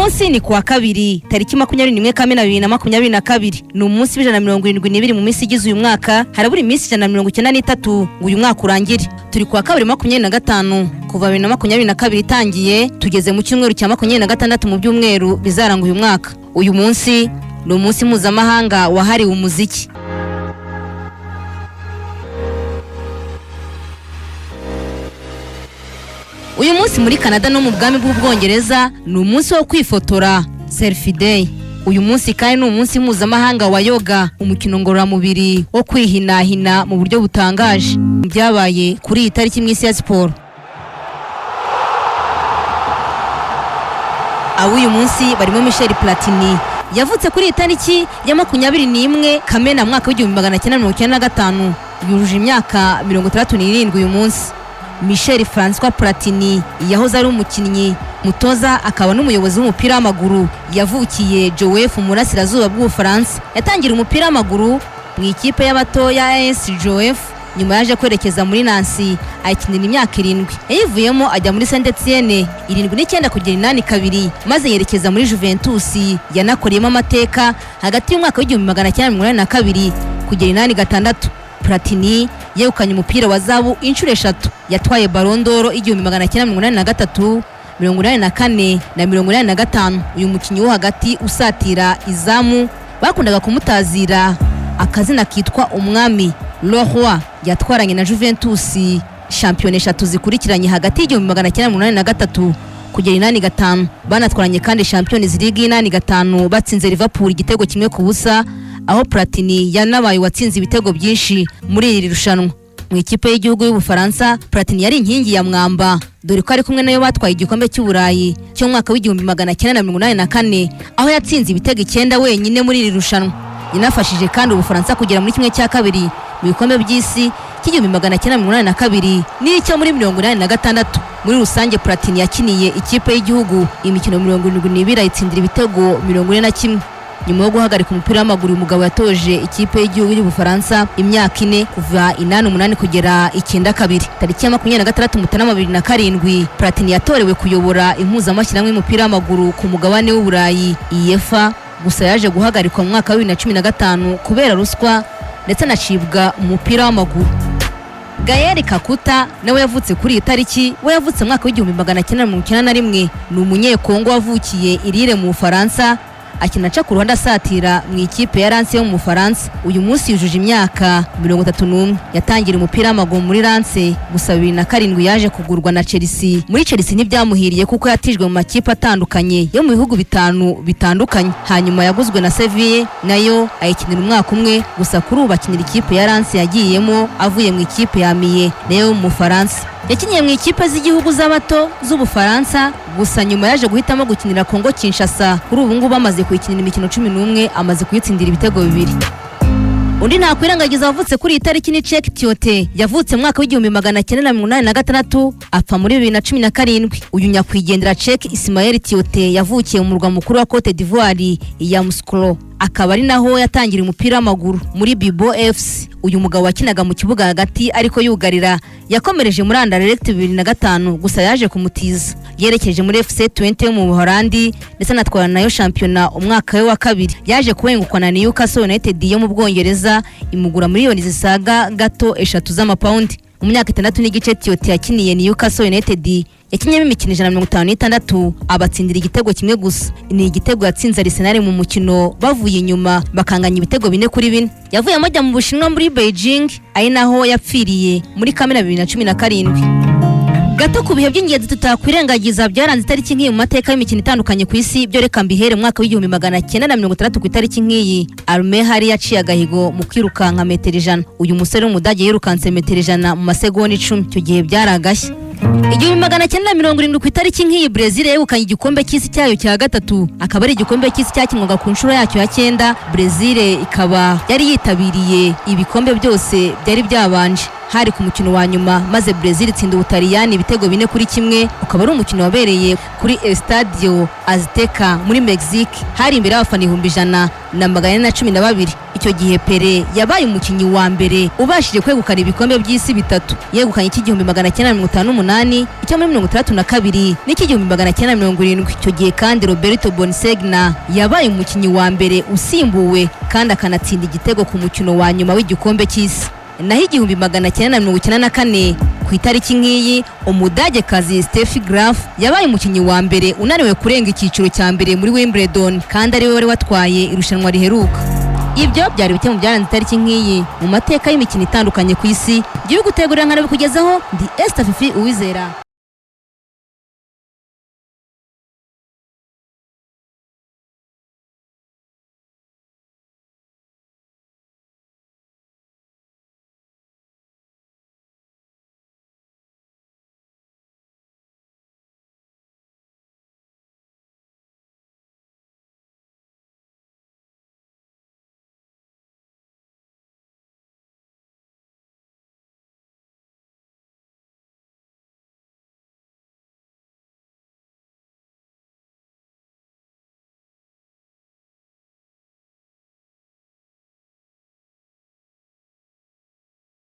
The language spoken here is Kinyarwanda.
Munsi ni kuwa kabiri, tariki 21 Kamena 2022. Ni umunsi w'172 mu minsi igize uyu mwaka. Harabura iminsi 193 ngo uyu mwaka urangire. Turi kuwa kabiri 25. Kuva 2022 itangiye, tugeze mu cyumweru cya 26 mu byumweru bizaranga uyu mwaka. Uyu munsi ni umunsi mpuzamahanga wahariwe umuziki. Uyu munsi muri Canada no mu bwami bw'Ubwongereza ni umunsi wo kwifotora, selfie day. Uyu munsi kandi ni umunsi mpuzamahanga wa yoga, umukino ngororamubiri wo kwihinahina mu buryo butangaje. Byabaye kuri iyi tariki mu isi ya siporo. Ab'uyu munsi barimo Michel Platini, yavutse kuri iyi tariki ya 21 Kamena mwaka w'1995, yujuje imyaka 67 uyu munsi. Michel Francois Platini yahoze ari umukinnyi, mutoza, akaba n'umuyobozi w'umupira w'amaguru. Yavukiye Joef mu burasirazuba bw'Ubufaransa. Yatangira umupira w'amaguru mu ikipe y'abato ya AS Joef, nyuma yaje kwerekeza muri Nancy ayikinira imyaka 7. Yayivuyemo ajya muri Saint Etienne 79 kugera 82, maze yerekeza muri Juventus yanakoreyemo amateka hagati y'umwaka w'1982 kugera 86. Platini yegukanye umupira wa zahabu inshuro eshatu, yatwaye Ballon d'Or 1983, 84 na 85. Uyu mukinnyi wo hagati usatira izamu bakundaga kumutazira akazina kitwa umwami, Le Roi. Yatwaranye na Juventus shampiyona eshatu zikurikiranye hagati y'1983 kugera 85. Banatwaranye kandi Champions League 85, batsinze Liverpool igitego 1-0, aho Platini yanabaye uwatsinze ibitego byinshi muri iri rushanwa. Mu ikipe y'igihugu y'Ubufaransa, Platini yari inkingi ya mwamba, dore ko ari kumwe nayo batwaye igikombe cy'Uburayi cyo mu mwaka w'1984, aho yatsinze ibitego 9 wenyine muri iri rushanwa. Yanafashije kandi Ubufaransa kugera muri 1/2 mu bikombe by'isi cy'1982 n'icyo muri 86. Muri rusange, Platini yakiniye ikipe y'igihugu imikino 72, ayitsindira ibitego 41. Nyuma yo guhagarika umupira w'amaguru, uyu mugabo yatoje ikipe y'igihugu y'Ubufaransa imyaka 4, kuva 88 kugera 92. Tariki ya 26 Mutarama 2007, Platini yatorewe kuyobora impuzamashyirahamwe y'umupira w'amaguru ku mugabane w'Uburayi, UEFA. Gusa yaje guhagarikwa mu mwaka wa 2015 kubera ruswa, ndetse anacibwa mu mupira w'amaguru. Gael Kakuta nawe yavutse kuri iyi tariki. We yavutse mu mwaka w'1991. Ni umunyekongo wavukiye i Lille mu Bufaransa, akina aca ku ruhande asatira mu ikipe ya Lens yo mu Bufaransa. Uyu munsi yujuje imyaka 31. Yatangira umupira w'amaguru muri Lens, gusa 2007 yaje kugurwa na Chelsea. Muri Chelsea ntibyamuhiriye kuko yatijwe mu makipe atandukanye yo mu bihugu bitanu bitandukanye. Hanyuma yaguzwe na Seville, nayo ayikinira umwaka umwe gusa. Kuri ubu akinira ikipe ya Lens yagiyemo avuye mu ikipe ya Amiens nayo yo mu Bufaransa. Yakiniye mu ikipe z'igihugu z'abato z'Ubufaransa, gusa nyuma yaje guhitamo gukinira Congo Kinshasa. Kuri ubu ngubu amaze kuyikinira imikino 11, amaze kuyitsindira ibitego 2. Undi ntakwirengagiza wavutse kuri iyi tariki ni Cheick Tiote. Yavutse mu mwaka w'1986, apfa muri 2017. Uyu nyakwigendera Cheick Ismael Tiote yavukiye mu murwa mukuru wa Cote d'Ivoire, Yamoussoukro, akaba ari naho yatangira umupira w'amaguru muri Bibo FC. Uyu mugabo wakinaga mu kibuga hagati ariko yugarira, yakomereje muri Anderlecht 2005, gusa yaje kumutiza. Yerekeje muri FC Twente yo mu Buholandi, ndetse anatwara nayo shampiyona umwaka we wa kabiri. Yaje kubengukwa na Newcastle United yo mu Bwongereza, imugura miliyoni zisaga gato 3 z'amapawundi. Mu myaka 6 n'igice Tiote yakiniye Newcastle United, yakinyemo imikino 156, abatsindira igitego kimwe gusa. Ni igitego yatsinze Arsenal mu mukino bavuye inyuma bakanganya ibitego 4-4. Yavuyemo ajya mu Bushinwa muri Beijing, ari naho yapfiriye muri Kamena 2017. Gato ku bihe by'ingenzi tutakwirengagiza byaranze itariki nk'iyi mu mateka y'imikino itandukanye ku isi, byo reka mbihere mu mwaka w'1960. Ku itariki nk'iyi, Armin Hary yaciye agahigo mu kwirukanka metero 100. Uyu musore w'Umudage yirukanse metero 100 mu masegonda 10. Icyo gihe byari agashya. 1970, ku itariki nk'iyi, Brezil yegukanye igikombe cy'isi cyayo cya gatatu, akaba ari igikombe cy'isi cyakinwaga ku nshuro yacyo ya 9. Brezil ikaba yari yitabiriye ibikombe byose byari byabanje. Hari ku mukino wa nyuma, maze Brezil itsinda Ubutaliyani ibitego 4-1, ukaba ari umukino wabereye kuri Estadio Azteca muri Mexique. Hari imbere y'abafana 100,412. Icyo gihe Pele yabaye umukinnyi wa mbere ubashije kwegukana ibikombe by'isi bitatu. Yegukanye icy'igihumbi 958. 38, icyo muri 62 n'icy'1970. Icyo gihe kandi Roberto Boninsegna yabaye umukinnyi wa mbere usimbuwe kandi akanatsinda igitego ku mukino wa nyuma w'igikombe cy'isi. Naho 1994 ku itariki nk'iyi, Umudagekazi Steffi Graf yabaye umukinnyi wa mbere unaniwe kurenga icyiciro cya mbere muri Wimbledon, kandi ariwe wari watwaye irushanwa riheruka. Ibyo byari bike mu byaranze itariki nk'iyi mu mateka y'imikino itandukanye ku isi. Gihugu gutegurira nkanabikugezaho, ndi Esther Fifi Uwizera.